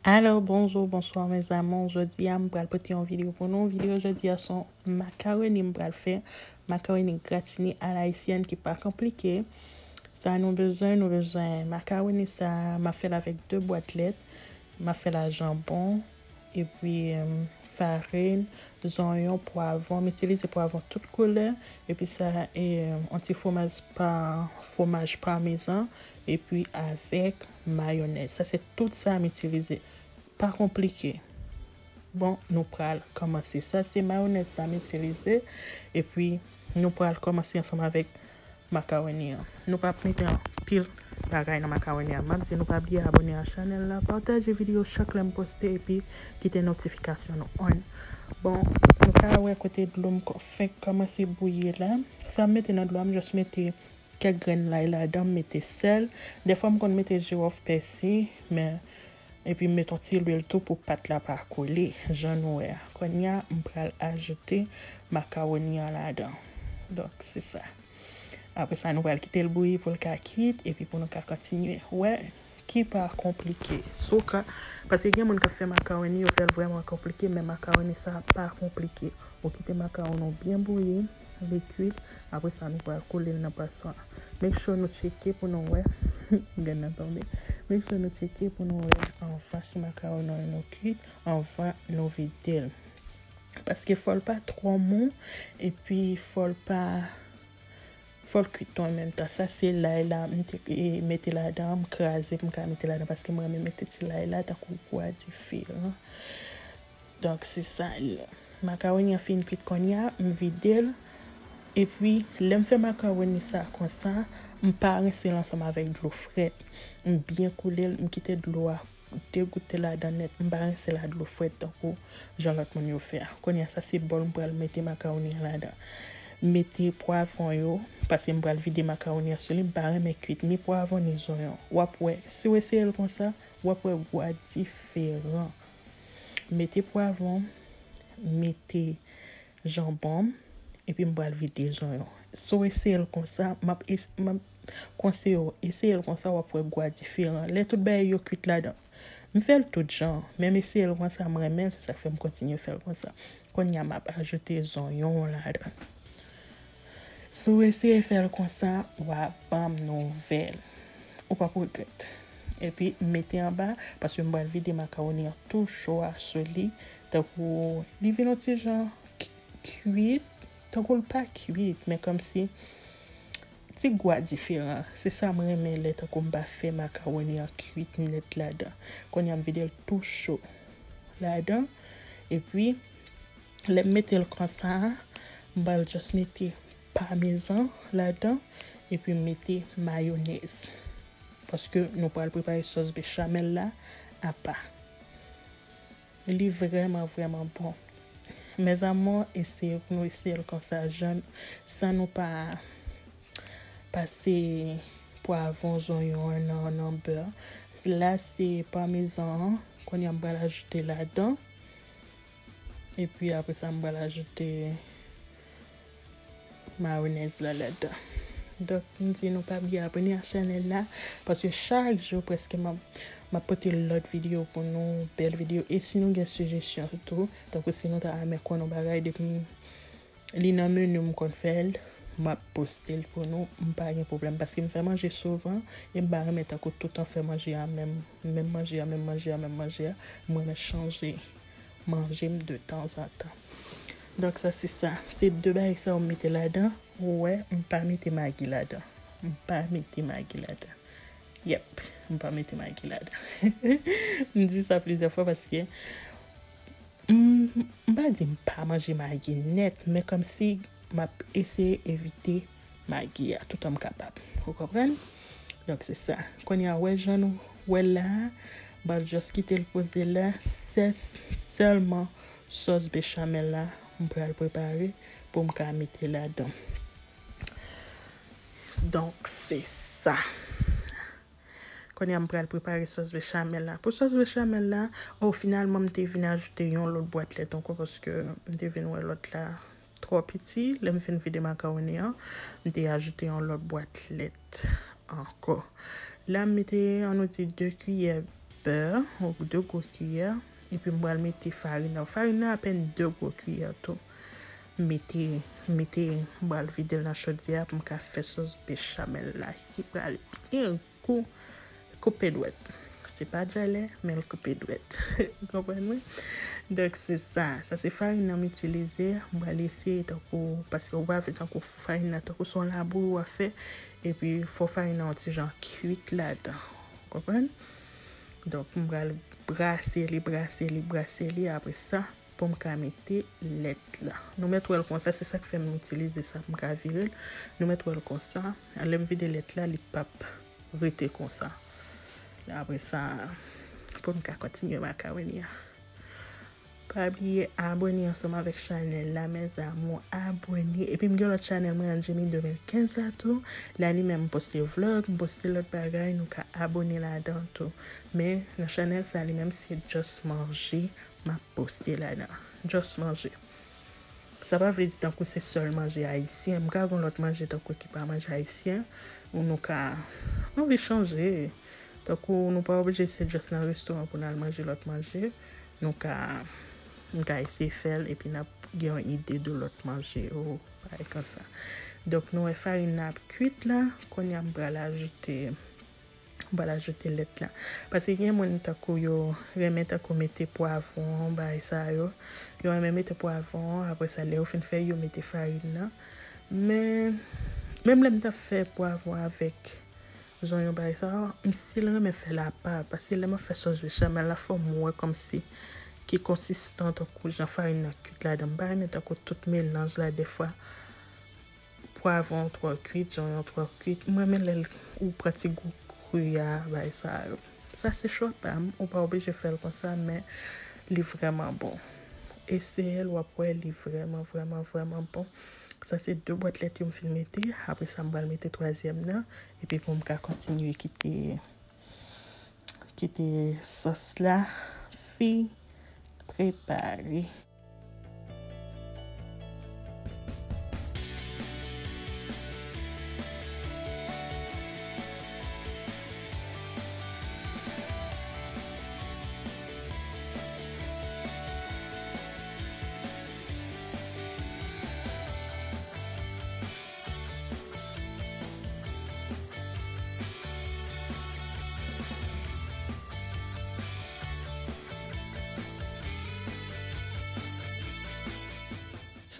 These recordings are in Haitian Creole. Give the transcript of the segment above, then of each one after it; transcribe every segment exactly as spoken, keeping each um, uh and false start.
Alo, bonjou, bonswa, mes amours. Jodi a, m pral pote yon videyo pou nou. Videyo jodi a, se yon makawoni m pral fè. Makawoni gratine a la ayisyèn ki pa konplike. Sa nou bezwen, nou bezwen makawoni sa, m ap fè l avèk de bwat lèt. M ap fè l a janbon, epi, em, farin, zonyon, pwavwon. M itilize pwavwon tout koulè, epi sa, e, yon ti fwomaj pa, fwomaj pamezan, epi avèk mayonèz. Sa se tout sa m itilize. Pa konplike. Bon, nou pral kòmanse. Sa se mayonèz sa m itilize, epi nou pral kòmanse ansanm avèk makawoni an. Nou p ap mete anpil bagay nan makawoni an. M ap di nou pa bliye abòne a chanèl la, pataje videyo chak lè m poste, epi kite notifikasyon nou on. Bon, nou ka wè kote dlo m ko-, fenk kòmanse bouyi la. Sa m mete nan dlo a, m just mete kèk grenn lay ladan, m mete sèl. Dèfwa m konn mete jiwòf, pèsi, men epi m mete yon ti lwil tou pou pat la pa kole, jan nou wè a. Kounye a, m pral ajoute makawoni an ladan. Donk, se sa. Apre sa, nou pral kite l bouyi pou l ka kwit, epi pou nou ka kontinye wè ki pa konplike. Si w ka, paske gen moun k ap fè makawoni, yo fè l vrèman konplike, men makawoni sa a pa konplike. Ou kite makawon ou byen bouyi, li kwit. Apre sa, nou pral koule l nan paswa. Make sure nou tcheke pou nou wè. Grenn nan tonbe. Make sure nou tcheke pou nou wè anvan si makawon nou kwit, anvan nou vide l. Paske fò l pa twò mou, epi fò l pa, fò l kwit tou an menm tan. Sa se lay la, m te, e, mete ladan, m kraze pou m ka mete ladan, paske m renmen mete ti lay la, tankou gwa diferan. Donk, se sa l ye. Makawoni an fin kwit kounye a, m vide l. Epi, lè m fè makawoni sa konsa, m pa rense l ansanm avèk dlo frèt. M byen koule l, m kite dlo a degoute ladan nèt. M pa rense l a dlo frèt tankou jan lòt moun yo fè a. Kounye a, sa se bòl m pral mete makawoni an ladan. M mete pwavwon yo, paske m pral vide makawoni an sou li. M pa renmen kwit ni pwavwon ni zonyon. W ap wè, si w eseye l konsa, w ap wè gwa diferan. Mete pwavwon, mete janbon, epi m pral vide zonyon. Si w eseye l konsa, m ap es-, m ap konseye w, eseye l konsa, w ap wè gwa diferan. Lè tout bagay yo kwit ladan. M fè l tout jan, men m eseye l konsa, m renmen l, se sa k fè m kontinye fè l konsa. Kounye a, m ap ajoute zonyon an ladan. Si w eseye fè l konsa, w a ban m nouvèl. Ou p ap regrèt. Epi, m mete anba, paske m pral vide makawoni an tou cho a sou li. Tankou, li vin yon ti jan k-, kwit, tankou l pa kwit, men kòmsi ti gwa diferan. Se sa m renmen lè tankou m pa fè makawoni an kwit nèt ladan. Kounye a, m vide l tou cho ladan. Epi, lè m mete l konsa, m pral just mete pamezan ladan, epi m mete mayonèz. Paske nou pral prepare sòs bechamel la apa. Li vrèman, vrèman bon. Mes amours, eseye pou nou eseye l konsa, jan, san nou pa pase pwavwon, zonyon an nan, nan bè. La, se pamezan an. Kounye a, m pral ajoute ladan. Epi apre sa, m pral ajoute mayonèz la ladan. Donk, m di nou pa bliye abòne a chanèl la, paske chak jou prèske m ap, m ap pote lòt videyo pou nou, bèl videyo. E si nou gen sijesyon tou, tankou si nou ta renmen konnen yon bagay, depi m, li nan meni m konn fè l, m ap poste l pou nou, m pa gen pwoblèm, paske m fè manje souvan, e m pa renmen tankou toutan fè manje a menm, menm manje a, menm manje a, menm manje a, m renmen chanje manje m de tanzantan. Donk, sa se sa. Se de bagay sa yo m mete ladan. Ou wè, m pa mete magi ladan. M pa mete magi ladan. Yep, m pa mete magi ladan. M di sa plizyè fwa paske m, m pa di m pa manje magi nèt, men kòmsi m ap eseye evite magi a toutan m kapab. Ou konprann? Donk, se sa. Kounye a, wè jan nou wè l la a, m pral just kite l poze la. Se sèlman sòs bechamel la m pral prepare pou m ka mete ladan. Donk, se sa. Kounye a, m pral prepare sòs bechamel la. Pou sòs bechamel la, o, finalman, m te vin ajoute yon lòt bwat lèt ankò paske m te vin wè lòt la twò piti. Lè m fin vide makawoni an, m te ajoute yon lòt bwat lèt ankò. La, m mete, ann nou di, de kiyè bè, de gwo kiyè, epi m pral mete farin nan. Farin nan apèn de gwo kiyè tou. M mete, m mete, m pral vide l nan chodyè a pou m ka fè sòs bechamel la ki pral byen gou. Koupe dwèt. Se pa djèlè, men l koupe dwèt. Ou konprann mwen? Donk, se sa. Sa se farin nan m itilize. M pral eseye tankou, paske ou pa vle tankou farin nan, tankou se yon labou w ap fè. Epi, fò farin nan yon ti jan kwit ladan. Ou konprann? Donk, m pral brase li, brase li, brase li. Apre sa, pou m ka mete lèt la. Nou mèt wè l konsa, se sa k fè m itilize sa pou m ka vire l. Nou mèt wè l konsa. Lè m vide lèt la, li p ap rete konsa. Apre sa, pou m ka kontinye makawoni a. Pa bliye abòne ansanm avèk chanèl la, mes amours, abòne. Epi m gen lòt chanèl mwen an, Jimmy de mil kenz la tou. La li menm m poste vlog, m poste lòt bagay, nou ka abòne ladan tou. Men nan chanèl sa li menm se just manje m ap poste ladan. Just manje. Sa pa vle di tankou se sèl manje ayisyen. M ka gen lòt manje tankou ki pa manje ayisyen. Ou nou ka anvi chanje. Tankou nou pa oblije se just nan restoran pou n al manje lòt manje. Nou ka, nou ka eseye fè l epi n ap gen yon ide de lòt manje yo, bagay konsa. Donk, nou wè farin nan ap kwit la. Kounye a, m pral ajoute, m pral ajoute lèt la. Paske gen moun tankou yo renmen tankou mete pwavwon, bagay sa yo. Yo renmen mete pwavwon, apre sa, lè yo fin fè, yo mete farin nan. Men, menm lè m t ap fè pwavwon avèk zonyon bagay sa yo, m still renmen fè l apa, paske lè m ap fè sòs bechamel la, fò m wè kòmsi ki konsistan tankou jan farin nan kwit ladan. M pa renmen tankou tout melanj la, dèfwa pwavwon twò kwit, zonyon twò kwit. M renmen lè l, ou pran ti gou kri a, bagay sa yo. Sa se chwa pa m, ou pa oblije fè l konsa, men li vrèman bon. Eseye l, w ap wè, li vrèman, vrèman, vrèman bon. Sa se de bwat lèt yo m fin mete. Apre sa, m pral mete twazyèm nan. Epi pou m ka kontinye kite, kite sòs la fin prepare.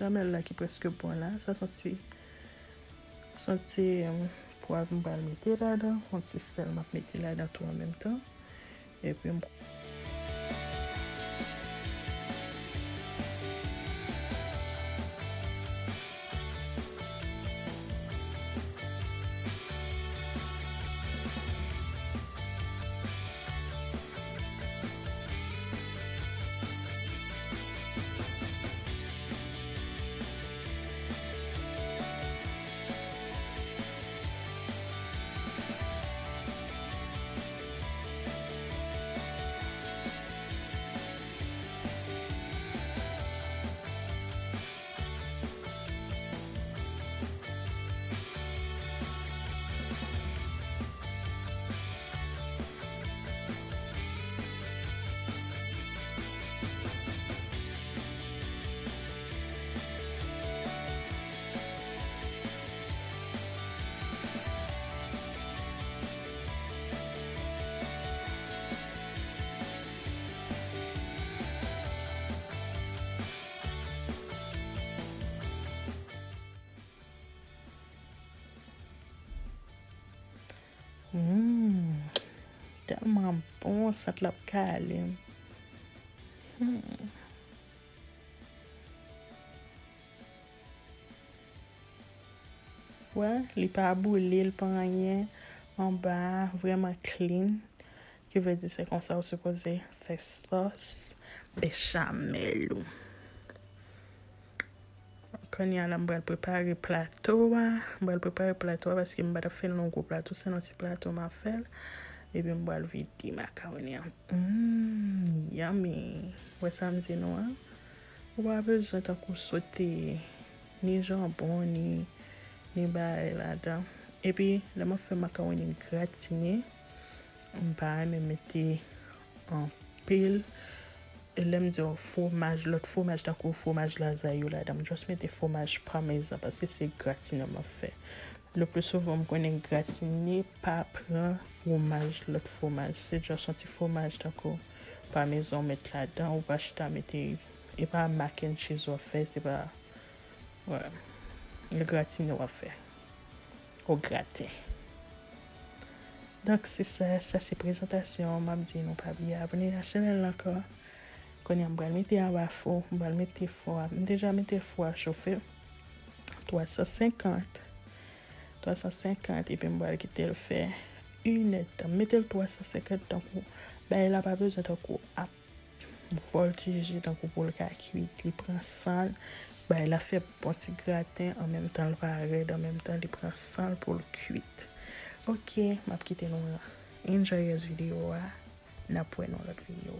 Chanèl la ki prèske bon la, sa se yon ti, se yon ti, em, pwav m pral mete ladan, yon ti sèl m ap mete ladan tou an menm tan. Epi m Hmm, tèlman bon, sant la ap kale m. Hmm. Wè, li pa boule, li pa anyen. Anba a, vrèman clean. Ki vle di se konsa ou sipoze fè sòs bechamel ou. Kounye a la, m pral prepare plato a. M pral prepare plato a paske m pa t ap fè l nan gwo plato, se nan ti plato m ap fè l. Epi m pral vide makawoni an. Mm, yummy. Wè sa m di nou an? Ou pa bezwen tankou sote ni janbon, ni, ni bagay ladan. Epi, lè m ap fè makawoni gratine, m pa renmen mete anpil. E lè m di w fwomaj, lòt fwomaj tankou fwomaj lazay yo ladan, m just mete fwomaj pamezan paske se gratinen m ap fè. Le plus souvent, m konnen gratine pa pran fwomaj, lòt fwomaj. Se just yon ti fwomaj tankou pamezan w met ladan, ou pa chita mete, e pa mac and cheese w ap fè, se pa, wè, e gratine w ap fè. Ou graten. Donk, se sa, sa se prezantasyon, m ap di nou pa bliye abòne nan chanèl la ankò. Kounye a, m pral mete anba fou, m pral mete fou a, m deja mete fou a chofe. twa san senkant. twa san senkant, epi m pral kite l fè inèdtan. M mete l twa san senkant tankou, bagay la pa bezwen tankou ap vòltije tankou pou l ka kwit. Li pran san l, bagay la fè bon ti graten, an menm tan l pa rèd, an menm tan li pran san l pou l kwit. Ok, m ap kite nou enjoy rès videyo a. N ap wè nan lòt videyo.